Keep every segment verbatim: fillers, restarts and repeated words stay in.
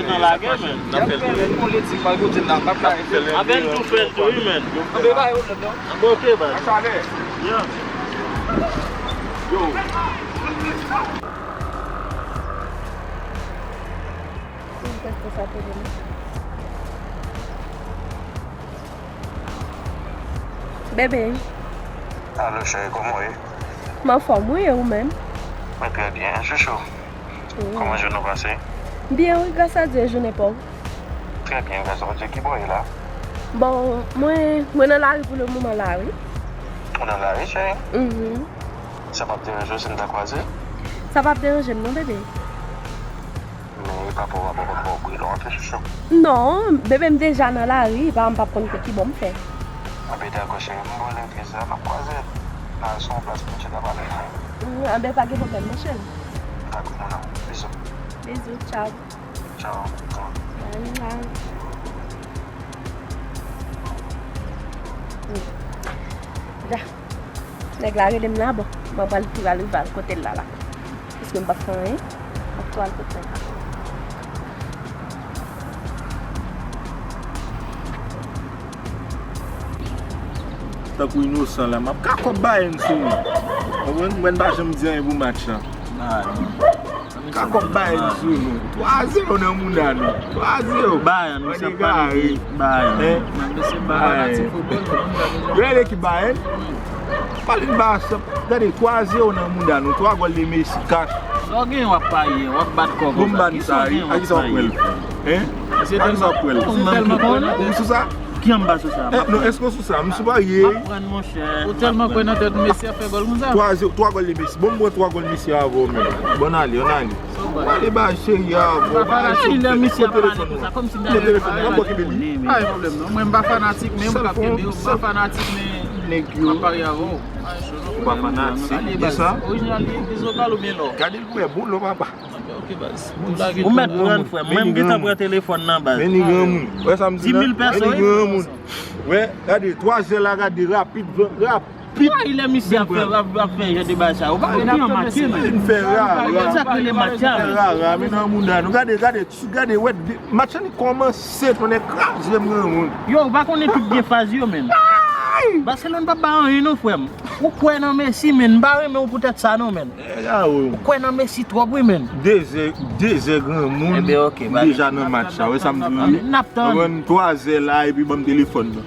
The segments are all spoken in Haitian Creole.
Nan lage, men. N ap fè l tou. Avè n tou fè l tou, wi, men. Anbe ba yo lòt non. Anbe oke, baz. Ak chalè. Yeah. Yo. Bebe. Alo, cheri, kòman w ye? M anfòm, wi, e ou menm? Mwen trè byen, chouchou. Kòman jounen w pase? Byen, wi, gras a Dye, e jounen pa w? Trè byen, gras a Dye. Ki bò w ye la? Bon, mwen, mwen nan lari pou le moman la, wi. Ou nan lari, cheri? Mhm. Sa p ap deranje w si n ta kwaze? Sa p ap deranje m non, bebe. Men e pa pou w ap konn bò w bri lè w antre chouchou. Non, bebe, m deja nan lari, pa m p ap konn ki bò m fè. Anben dakò, cheri, m bò legliz la, n ap kwaze. N al sou yon plas pou n chita pale. Mm, anben, pa gen pwoblèm, non, cheri. Dakò, mon amour. Bizou. Bizou, tchaw. Tchaw. Bye, love. Mm. Ja. Nèg la rele m la, bon, mwen pral, pral rive al kote l la, la. Piske m p ap fè anyen, m ap tou al kote l la. Tankou inosan la, m ap ka kòb Bayern sou nou. Konprann? Mwen pa janm di anyen pou match la. Ka kòb Bayern sou nou. Twa zewo nan mouda nou. Twa zewo. Bayern, misye ap pale de Bayern. Hein? Nan mesye Bayern. Fanatik foutbòl, tout moun ka deja. Yo rele ki Bayern? Pale de Barça. Gade, twa zewo nan mouda nou. Twa gòl de Messi, kat. Sa w gen, w ap paye, w ap bat kòb. Bon, m bat sa, wi. A ki sa w ap wè l? Hein? A ki sa w ap wè l? Ou sou sa? Ki anba sou sa? Eh, non, èske w sou sa? M sou parye. M ap prann, monchè. Ou tèlman kwè nan tèt ou, Messi ap fè gòl konsa? Twa zewo, twa gòl de Messi. Bon, m pran twa gòl Messi avè w menm. Bon, ale, ann ale. Ann ale ba cheri a, bon, ba cheri. Lè Messi ap pale konsa, kòmsi m ta gen telefòn nan, m ap kenbe li. Pa gen pwoblèm non. Mwen m pa fanatik, men m p ap kenbe w. M pa fanatik, men nèg yo. M ap pale avè w. Ou pa fanatik de sa? Orijinal li, Dizokal oubyen lò? Gade l pou wè, bon lò, papa. Ok, baz. Ou mèt pran, frè m. Mwen m gentan pran telefòn nan, baz. Men li granmoun. Wè sa m di la? Di mil pèso, wi. Men li granmoun. Wè, gade, twa zè la, gade, rapid, rapid. Why lè misye ap fè, ap, ap fè jan de bagay sa yo? Ou pa konn ki an match la? Li fè rara. Sa k rele match la? Fè rara, men nan mouda nou. Gade, gade, gade, wè, match la li kòmanse, tonnè kraze m granmoun. Yo, ou pa konnen tout gen faz yo, menn. Barcelone pa ba anyen non, frè m. Ou kwè nan Messi, menn. M pa renmen w poutèt sa non, menn. Ou kwè nan Messi twòp, wi, menn. De zè, de zè granmoun deja nan match la. Wè sa m di w, wi. N ap tann. Twa zè la, epi ban m telefòn nan.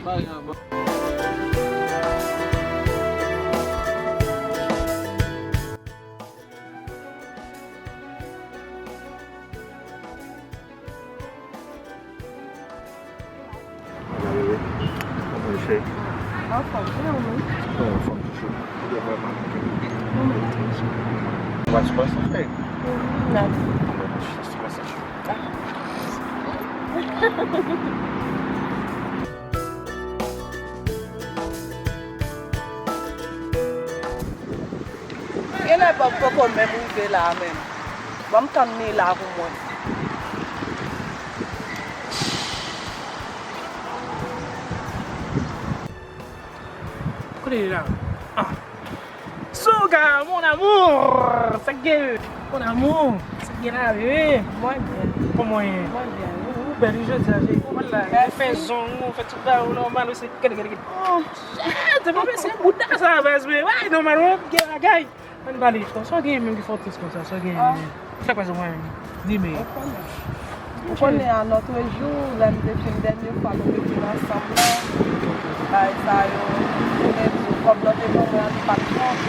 Anfòm, e ou menm? Mwen anfòm toujou. Ou dwe vrèman manke m. Ou menm toujou. What's what's up, hey? Nothing. Just what's up? Genlè Bob poko menm rive la menm. Ban m tann li la pou mwen. Kote li la? Ah. Sugar, mon amour! Sa k gen? Mon amour! Sa k gen la, bebe? Mwen byen. Kòman w ye? Mwen byen. Ou, ou bèl wi jodi a, cheri. Kòman la? Mèsi. Ou fè zong, ou fè tout bagay ou nòmal, ou se gade, gade, gade. Oh, shit! Mwen se bouda sa, baz, men. Ay, nòmal, ou gen bagay. Ann pale, sa w genyen menm ki fè w tris konsa, sa w genyen menm? Sa k pase mwen menm? Di m. Ou konnen. Ou konnen a lòt jou, lè m te fin dènye fwa nou te fin ansanm nan, bagay sa yo, konnen di w kòb lan te ban mwen an li pa t kont,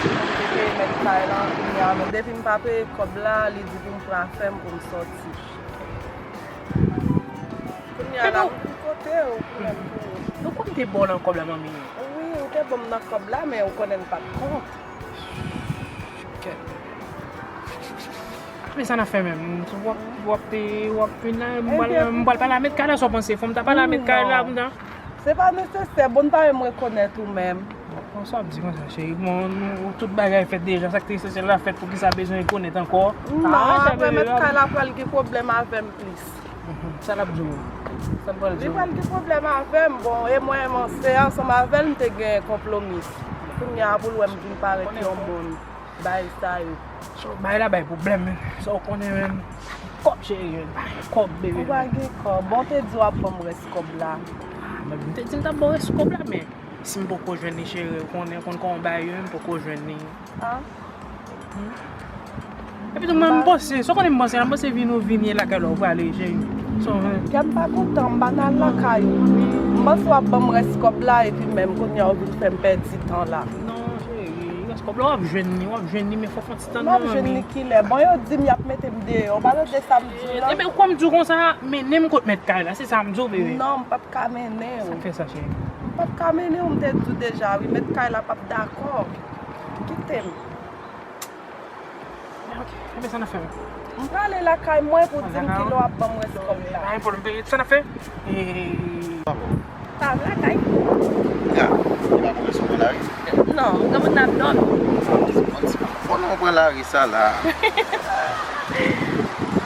m te peye mèt kay lan, kounye a menm depi m pa peye kòb la, li di pou m pran afè m pou m sòti. Kounye a la, m kote w, pou mèt pou ou. Nou konn te ba w nan kòb la, manmi. Wi, ou te ban m nan kòb la, men ou konnen l pa t kont. Men sa n ap fè menm? W ap, w ap, w ap vin la, m pral, m pral pale a mèt kay la, sa w panse? Fò m ta pale a mèt kay la, non, pou m ta. Se pa nesesè, bon, n pa menm rekonèt ou menm. Bon, sa w ap di konsa, cheri? Bon, nou, tout bagay fèt deja, sa k te esansyèl la fèt, poukisa bezwen rekonèt ankò? Non, apre mèt kay la pral gen pwoblèm avè m plis. Sa l ap di w? Sa l pral di w? Li pral gen pwoblèm avè m. Bon, e mwen menm, se ansanm avè l m te gen konpwomi. Kounye a pou l wè m vin parèt yon moun. Bagay sa yo. So, bagay la bay pwoblèm, men. Sa w konnen, men. Kòb, cheri, pa gen kòb, bebe. Ou pa gen kòb. Bon, w te di w ap ban m rès kòb la. Ah, men m te di m t ap ba w rès kòb la, men si m poko jwenn li, cheri, ou konnen, ou konn kòman bagay yo ye, m poko jwenn li. Ah. Epi tou, mwen, m panse, sa w konnen m panse, m panse vin ou vini lakay la, ou prale, cheri. Sa w, kè m pa kontan, m pa nan lakay ou. M panse w ap ban m rès kòb la, epi menm kounye a ou vin fè m pèdi tan la. Non, cheri, rès kòb la w ap jwenn li, w ap jwenn li, men fò w fè yon ti tann non, mami. M ap jwenn li kilè? Bon, yo di m y ap mete m deyò, w pa tande sa m di w la? Ebyen, kòm m di w konsa, mennen m kot mèt kay la, se sa m di w, bebe. Non, m p ap ka mennen w. Sa k fè sa, cheri? M p ap ka mennen w, m te di w deja, wi, mèt kay la p ap dakò. Kite m. Ok, ebyen sa n ap fè menm? M prale lakay mwen pou di m kilè w ap ban m rès kòb la. Pa gen pwoblèm, sa n ap fè? E, pa lakay. Ya, li pa konn sou pran lari? Non, granmoun nan ap dòmi. Bon, non, pran lari sa la.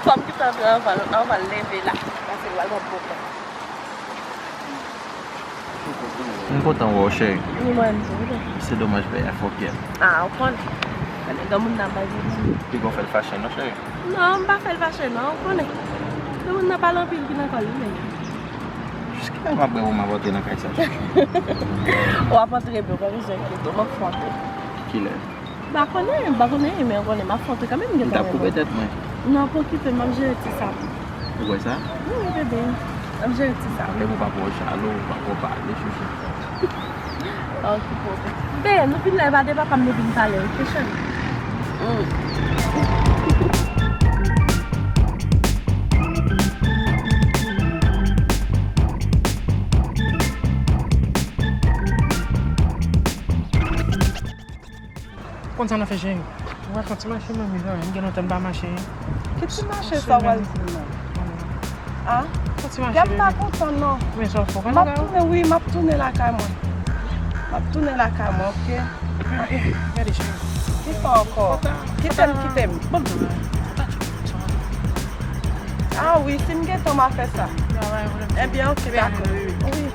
Fò m kite antre anvan, anvan l leve la. Paske l pral pran pwoblèm. M kontan wè w, cheri. Ni mwen menm tou, wi. Se domaj, bèy a fòkè. Ah, ou konnen. Konnen granmoun nan bay vre. Piga w fè l fache, non, cheri? Non, m pa fè l fache, non, ou konnen. Granmoun nan pale anpil ki nan kò l, wi, menm. Jiskilè m ap bwè pou m ap antre nan kay sa, cheri? W ap antre, bebe, ou pa bezwen enkyete w, m ap fè w antre. Kilè? M pa konnen, m pa konnen, men ou konnen m ap fè w antre kanmenm, m gentan. M t ap koupe tèt mwen. Non, pa okipe, m ap jere ti sa. Ou wè sa? Wi, wi, bebe. M ap jere ti sa. Lè ou pa pran chalè, ou pa pran pale, chouchou. Ok, bebe. Bebe, nou vin la, e pa de papa m nou vin pale, ok, cheri? Mm. Konn sa n ap fè, cheri? Ou pral fè yon ti mache, manmi, kanmenm. M gen lontan m pa mache. Ki ti mache sa w pral di m nan? A? Fè yon ti mache, bebe. Kè m pa kontan, non. Men sa w fè, w pral lakay ou? M ap tounen, wi, m ap tounen lakay mwen. M ap tounen lakay mwen, ok? Gade, cheri. Kisa ankò? Kite m, kite m. Ban m tou. A wi, si m gen tan, m a fè sa. Ebyen, ok, dakò. Wi.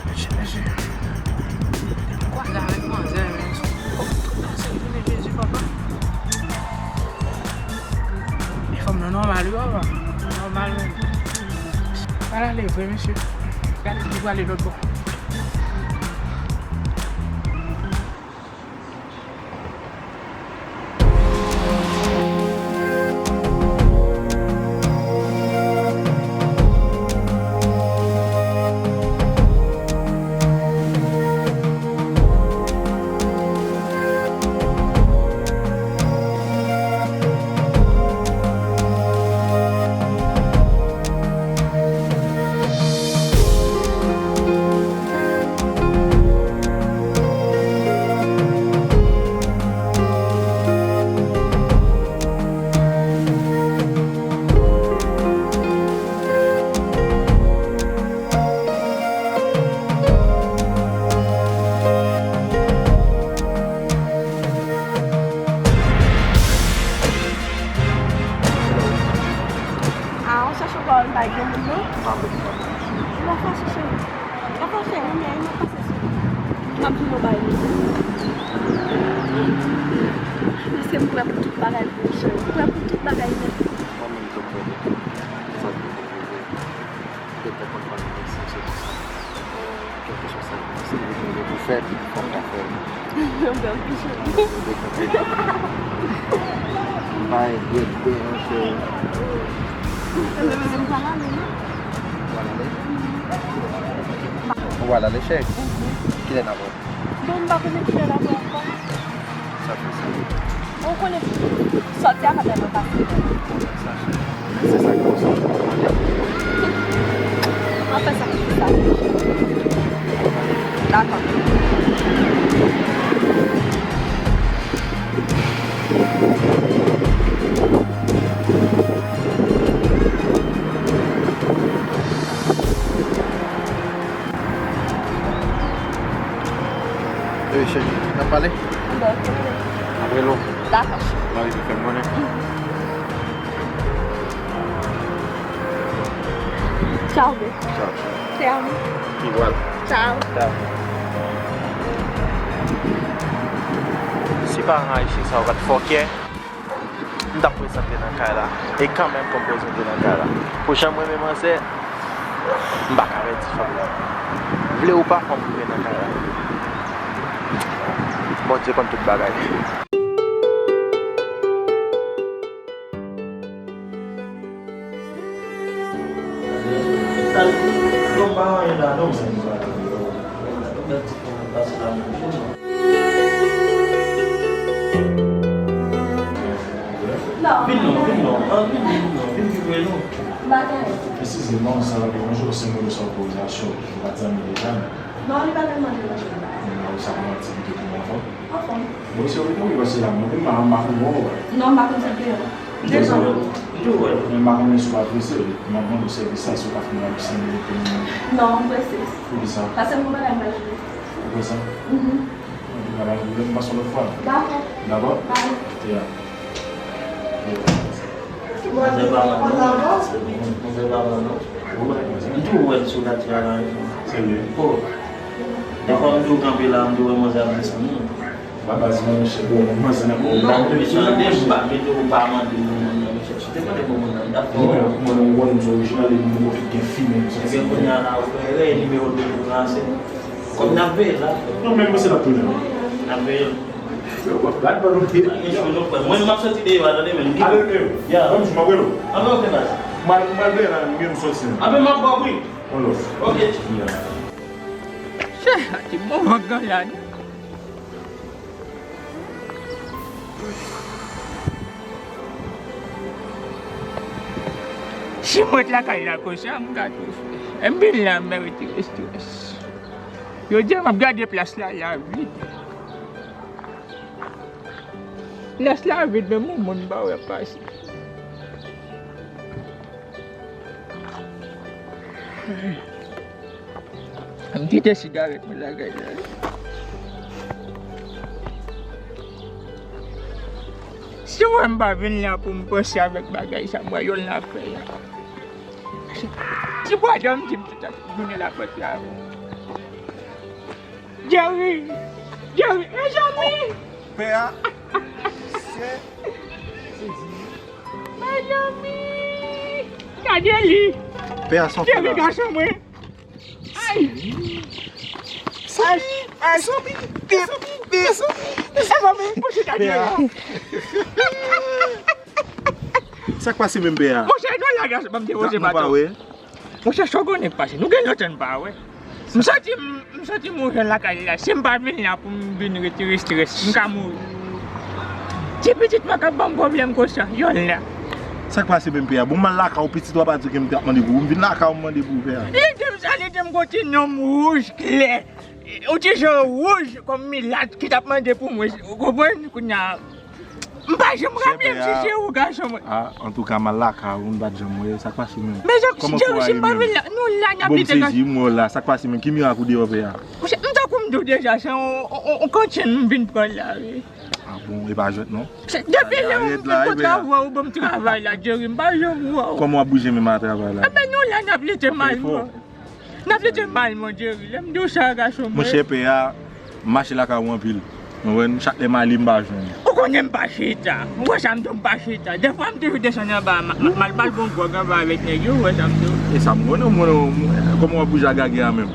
Mesye, mesye. Kwaze avèk manzè, men. Seyè Jezi, papa. E fanm nan nòmal, wi, papa. Nòmal, menm. Pral ale vre, mesye. Gade, li prale lòt bò. A, w chèche pawòl bay granmoun nan? M pa vle pale. M pa fache, cheri. M pa fache, wi, men m ap pase sou ou. M ap di w yon bagay, wi. Paske m prè pou tout bagay pou ou, cheri. M prè pou tout bagay nèt. Mwen menm tou m prè pou tout. Sa k rive, rive. Ou te fè konn pale mèsi, se konsa. Kèlkeswa sa, si ou vle pou fè, fò w ka fè l. Bèl pichon. M pa regrèt, non, cheri. Ou pral ale, non? Ou pral ale? Ou pral ale, cheri? Kilè n ap wè? Bon, m pa konnen kilè n ap wè ankò. Sa fè sa. Ou konnen sòti a pa tèlman fasil. Konnen sa, cheri. Men se sa k konsa. An fè sa ki sa. Dakò. Ey, cheri, n ap pale? Bon. Apre lò. Dakò. M a rive fè m konnen. Tchao, bebe. Tchao, cheri. Te amo. Igual. Tchao. Tchao. Si paran ayisyen sa yo pa t fòkè, M t ap prezante nan kay la. E kanmenm pou m prezante nan kay la. Pou jan m renmen manzè, m pa ka pèdi fanm nan. Vle ou pa, fò m rive nan kay la. Bondye konn tout bagay. Vin non, vin non, an vin, vin non, vin viv non. Eskize m, sa va, bonjou, se mwen, sa otorizasyon, ou pa t zanmi deja, non? Non, li pa menm mande manje. Men ou sa pran aktivite pou mwen, anfòm? Anfòm. Bon, se ou ki pase la, mwen menm, m pa konn wè w. Non, m pa konn sot deyò. Deja. M tou wè. Men m pa konnen si w ap prese, m ap mande w sèvis la, si w ka fè m senk minit pou mwen. Non, m prese. Poukisa? Paske m gen bagay m pral regle. Ou prese? Mhm. Antouka, pa gen pwoblèm, pase yon lòt fwa. Dakò. Dakò? Bye. Yeah. Manzè pa mal non. Manzè pa mal non. M tou wè l sou dat la la. Serye? Oh. Defwa m tou kanpe la, m tou wè manzè ap desann. Ba baz mwen, mesye, bon, manzè nan kò. Non, mesye, m pa mete ou pa mande pou moun nan, mesye. Si te mande pou moun nan, m t ap fè w. Mwen, mwen, mwen, mwen, mwen, orijinal, e mwen, mwen, gen fimen, mwen, gen kounye a la, ou fè erè, e nimewo de ou ranse. Kòm n ap veye la. Non, men mwen se la tounen. N ap veye. Yo, bon, gad ban nou pye. Mwen, m ap soti deyò a, tande, men. Ale, men. Ya. Ban m di, m ap rele w. Anben, oke, baz. M al, m al veye la, men m soti. Anben, m ap ba w, wi. On love. Oke. Ya. Chè, ti bon, mwen gen la, non. Si mwen t lakay la konsa, m ka tou fè. M vin la, m retire estrès. Jodi a, m ap gade plas la, la vid. Plas la vid, menm yon moun pa wè pase. M kite sigarèt mwen lakay la. Si w wè m pa vin la pou m panse avèk bagay sa, m wè yo l ap fè a. Si bwa dòm di m tout ap vini lapòt la. Jerry! Jerry! Mezanmi! Pè a! Se sezi. Mezanmi! Gade li! Pè a son fè la. Jerry, gason mwen! Ay! Ay! Ay! Mezanmi! Mezanmi! Mezanmi! Mezanmi! Mezanmi! Mezanmi! Sa k pase menm, pè a? Monchè, nou la, gason, ban m dewoze bato. Monchè, sa w konnen k pase? Nou gen lontan n pa wè. M santi m, m santi m yon jan lakay la. Si m pa vin la pou m vin retire estrès, m ka mouri. Ti pitit mwen k ap ban m pwoblèm konsa, yo la. Sa k pase menm, pè a? Bon, m al lakay ou, pitit ou a pa di ke m t ap mande pou ou. M vin lakay ou, m mande pou ou, pè a. Li di m sa, li di m gon ti nonm wouj klè. Yon ti jan wouj kòm milat ki t ap mande pou mwen. Ou konprann? Kounye a, m pa janm raple m si se ou gason mwen. Ah, antouka, m al lakay ou, m pa t janm wè. Sa k pase menm? Mezanmi, Jerry, si m pa vin la, nou la, n ap lite. Bon, m sezi, m wè w la. Sa k pase menm? Ki mirak ou deyò, pè a? Monchè, m tankou m di w deja, se yon, yon, yon kantin m vin pran la, wi. Ah bon, e pa jwèt non. Depi lè m vin kontre avè w, ou ban m travay la, Jerry, m pa janm wè w. Kòman w ap bouje menm a travay la? Enben, nou la, n ap lite mal, mwen. N ap lite mal, mon Jerry. Lè m di w sa, gason mwen. Monchè, pè a, m mache lakay ou anpil. Ou konprann? Chak lè m ale, m pa jwenn ou. Ou konnen m pa chita. Ou wè sa m di w, m pa chita. Dèfwa, m toujou desann anba, m, m, m al bal bon gwòg anba avèk nèg yo, ou wè sa m di w. E sa m konnen, ou konnen, ou, kòman w ap bouje a gagè a menm?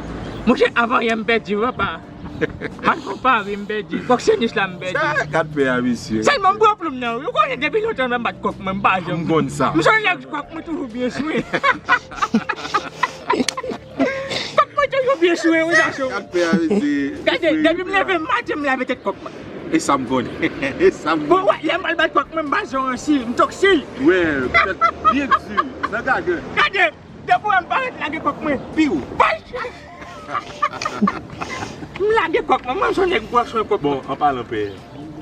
Monchè, avan yè m pèdi, papa. M al fè yon pari, m pèdi. Kòksenis la, m pèdi. Sa, gad pè a, mesye. Sèlman m pran plim nan, wi. Ou konnen depi lontan m ap bat kòk mwen, m pa janm. M konn sa. M se yon nèg kòk mwen toujou byen swen. Kòk mwen toujou byen swen, wi, gason. Gad pè a, mesye. Gade, depi m leve maten, m lave tèt kòk mwen. E sa m konnen. E sa m konnen. Bon, wè, lè m al bat kòk mwen, m pa jan ansi, m toksil. Wè, tèt byen di, nan gagè. Gade. Depi w wè m parèt lage kòk mwen. Piw. Pach! M lage kòk mwen, mwen se yon nèg bwè swen kòk mwen. Bon, an palan pè,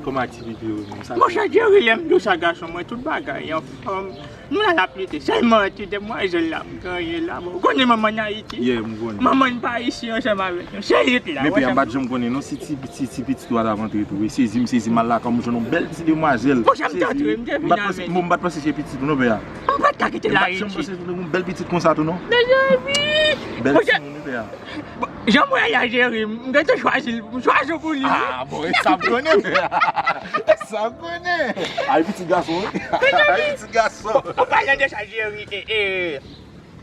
kòman aktivite yo menm? Monchè Jerry, lè m di w sa, gason mwen, tout bagay anfòm. Nou la n ap lite, sèlman ti demwazèl la, m genyen la. Bon, ou konnen manman n Ayiti? Yeah, m konnen. Manman n pa isi ansanm avèk nou. Se lit la. Men pè a, m pa t janm konnen non si ti, ti, ti pitit ou a t ap antre tou. E sezi m sezi, m al lakay ou, m jwenn yon bèl ti demwazèl. Monchè, m t antre, m te vin avè li. Bon, m pa t panse se pitit ou non, pè a. M pa t ka kite l Ayiti. M pa t janm panse se yon bèl pitit konsa tou non. Mezanmi! Bèl timoun wi, pè a. Bon, Jan m wè l la, Jerry, m gentan chwazi l, m chwazi w pou li, wi. Ah, bon, e sa m konnen, pè. E sa m konnen. Ay, pitit gason, wi. Ay, pitit gason. An palan de sa, Jerry, e, e,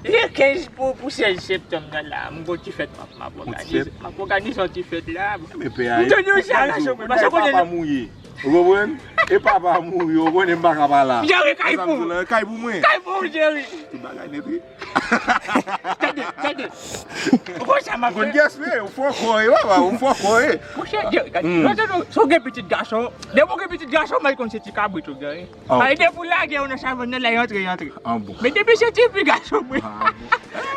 le kenz pou, pou sèz septanm nan la, m gon ti fèt m ap, m ap òganize. M ap òganize yon ti fèt la. Men pè a, m tande yon ti aksyon, pè, paske konnen papa mouri. Ou konprann? E papa mouri, ou konnen m pa ka pa la. Jerry, kay pou ou. Kay pou mwen. Kay pou ou, Jerry. Tout bagay nèt, wi. Tande, tande. Ou konn sa m ap fè? Ou konn kiyès mwen ye, ou fò kò ye, papa, ou fò kò ye. Monchè, Jerry, gade. Lòt jou, si w gen pitit gason, depi w gen pitit gason, mwen konn se ti kabrit ou gen, wi. Ah, ok. Ay, depi w lage yo nan savann nan, lè y antre, y antre. Ah, bon. Men depi se ti fi gason mwen. Ah, bon.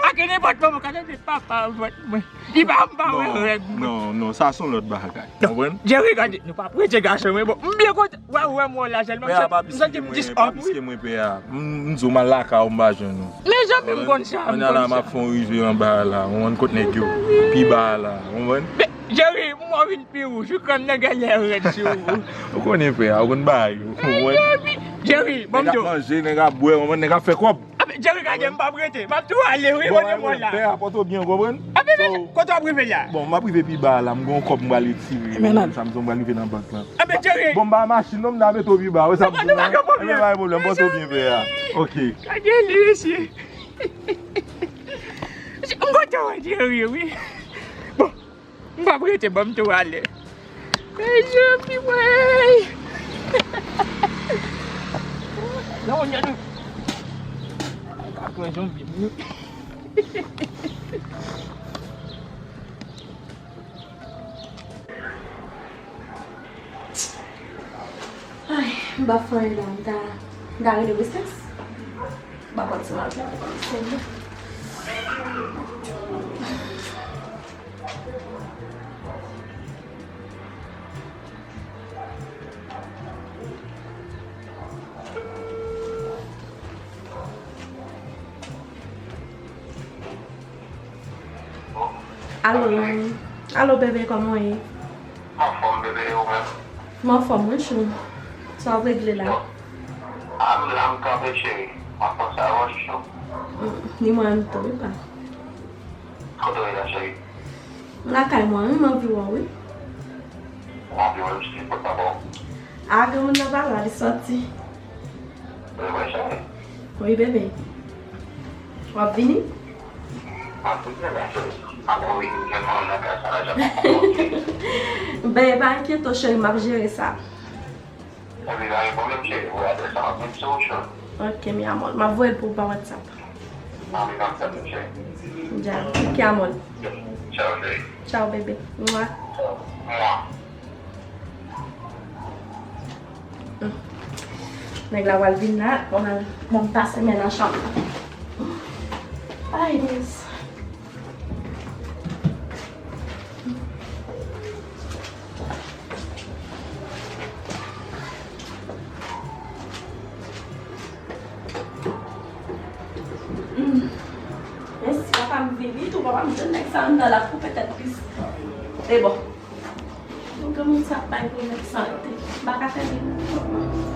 Ak nenpòt moman, ka tande papa vant mwen. Li pa, m pa wè règ mwen. Non, non, sa se yon lòt bagay. Ou konprann? Jerry, gade, nou pa prete gason, men bon, m byen kontan. Wè, wè, m wè w la sèlman. Pè a pa piske mwen, pa piske mwen, pè a. M, m di w m al lakay ou, m pa jwenn ou. Mezanmi, m konn sa, m konn sa. Kounye a la, m ap fè yon rive anba a la. Ou konn kot nèg yo. Pi ba a la. Ou konprann? Men, Jerry, m wè w vin pi wouj. Ou krèm nan genlè rèd sou ou. Ou konnen pè a, ou konn bagay yo. Ou konprann? Jerry, bon, m di w. Nèg ap manje, nèg ap bwè, ou konprann, nèg ap fè kòb. Anben, Jerry, gade, m p ap rete. M ap tou ale, wi, bon, bon, bon, la. Pè a, pòte w byen, ou konprann? Anben, so, kote w ap rive la? Bon, m ap rive pi ba a la, m gen yon kòb m pral retire. Samdi m pral rive nan bank lan. Anben, Jerry. Bon, m ba machin non, m ta mete w pi ba, ou sa m di la? Anben, pa gen pwoblèm. Anben, pa gen pwoblèm, pòte w byen, pè a. Ok. Gade li, mesye. M kontan wè Jerry, wi. Bon. M p ap rete, ban m tou ale. Mezanmi, wey! Non, non, non. Ka pran janvye m. Ay, m pa fè anyen la, m ta, m ta rele Weslex. M pa konn si m ap fè anyen. Alo, alo, bebe, kòman w ye? M anfòm, bebe, e ou menm? M anfòm, wi, chou. Sa w ap regle la? A, m la, m kanpe, cheri. M ap panse avè w, chouchou. Mm, ni mwen menm tou, wi, pa. Kote w ye la, cheri? M lakay mwen, wi, m anvi wè w, wi. Ou anvi wè m, cheri, poukisa pa w? A, gen moun nan pa la, li sòti. Vre, vre, cheri? Wi, bebe. W ap vini? M ap vini la, cheri. M ap vini, jwenn mwen nan kay sa la, jan m ap vini. Bebe, pa enkyete w, cheri, m ap jere sa. Epi, pa gen pwoblèm, cheri. Voye adrès la, m ap vin sou ou, cheri. Ok, mi amor. M ap voye l pou ou pa WhatsApp. Anvi konn sa tou, cheri. Dja. Ok, amor. Tchao, cheri. Tchao, bebe. Mwa. Tchao. Mwa. Hmm. Nèg la pral vin la, bon, bon, m pase men nan chanm. Ay, Diyos. Mm. Mèsi, papa m vini tou, papa m jwenn nèg sa anndan l ap koupe tèt pis. E bon. Yon granmoun sa ap bay pwoblèm sante. M pa ka fè byen non.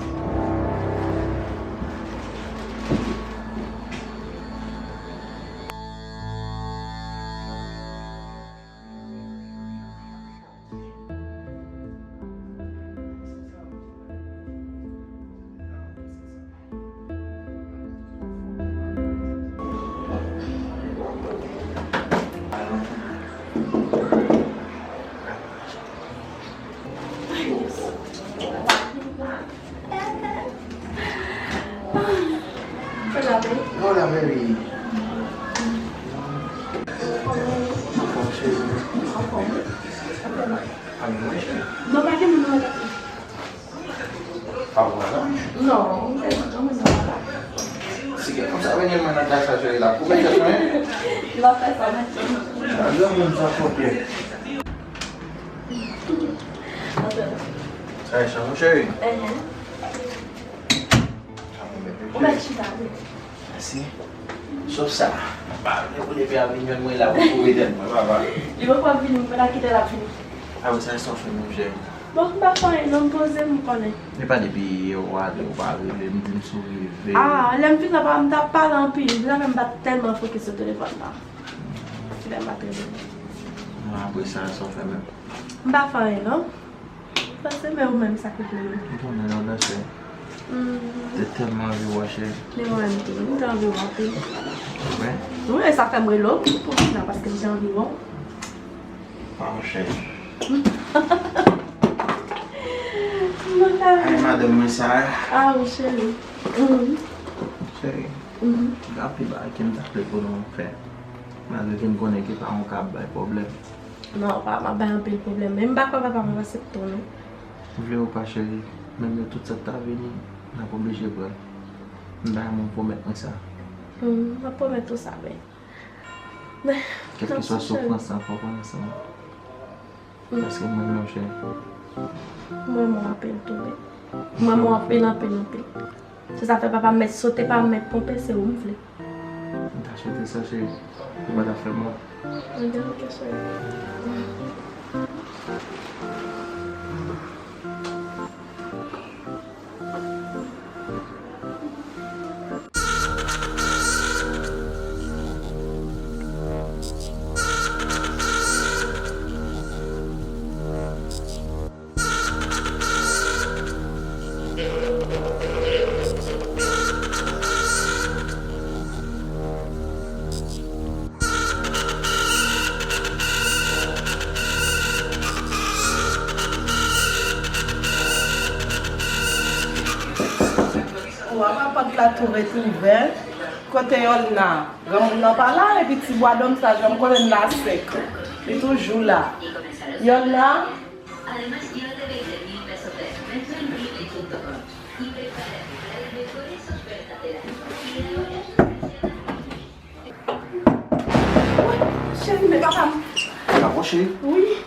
Hola, baby. Anfòm, cheri. Anfòm. Anfòm, wi, cheri. Non, pa gen moun nan. Pa wè la? Non, m te di granmoun nan pa la. Si gen konsa vini mwen nan kay sa, cheri, la koupe tèt mwen. L ap fè sa, mèsi. A, granmoun sa fò pye. Sa e chanm, cheri? Enhen. Chanm ou mèt, cheri. Ou mèt chita, wi. Mèsi. Sof sa, m pa vle pou depi ap vin jwenn mwen la pou pwouve tèt mwen, papa. Li poko ap vini, m pa ta kite l ap vini. A wi, sa e sòf menm, cheri. Bon, m pa fè anyen non, m poze m, ou konnen. Epa depi yè ou ale, ou pa rele m, di m si w rive. A, lè m fin la, papa, m t ap pale anpil. Lè menm m pa t tèlman fokis sou telefòn nan. Lè m pa t rele. Apre sa, sa w fè menm? M pa fè anyen, non. Panse men ou menm sa k rive menm. M konnen non, danse. Mm. Te tèlman anvi wè w, cheri. Men mwen menm tou, m te anvi wè w anpil. Wi. Wi, e sa fè m rele w pou vin la, paske m te anvi wè w. Waw, cheri. Mwen ta... Ay, madanm mwen sa. Ah, wi, cheri. Mm. Cheri, mhm, gen anpil bagay ke m ta vle pou nou fè. Malgre ke m konnen ke pa yon ka ap bay pwoblèm. Non, pa, m ap bay anpil pwoblèm. Men m pa kwè papa m ap aksepte w, non. Vle ou pa, cheri, menm lè tout sa ta vini, n ap oblije pran l. M bay mwen pwomèt mwen sa. Hmm, m ap pwomèt ou sa, men. Kèlkeswa soufrans lan, fò w pran ansanm. Hmm. Paske m renmen w, cheri. M renmen w anpil tou, wi. M renmen w anpil, anpil, anpil. Se sa fè papa m mèt sote, pa m mèt ponpe, se ou m vle. M ta swete sa, cheri. Ou pa ta fè m mal. Anben, oke, cheri. Wa, pòt la tou ret ouvè. Kote Yolna? Granmoun nan pa la, epi ti bwa dòm sa, jan m konnen l la sèk. Li toujou la. Yolna? Cheri, men papa m. Papa w, cheri? Wi.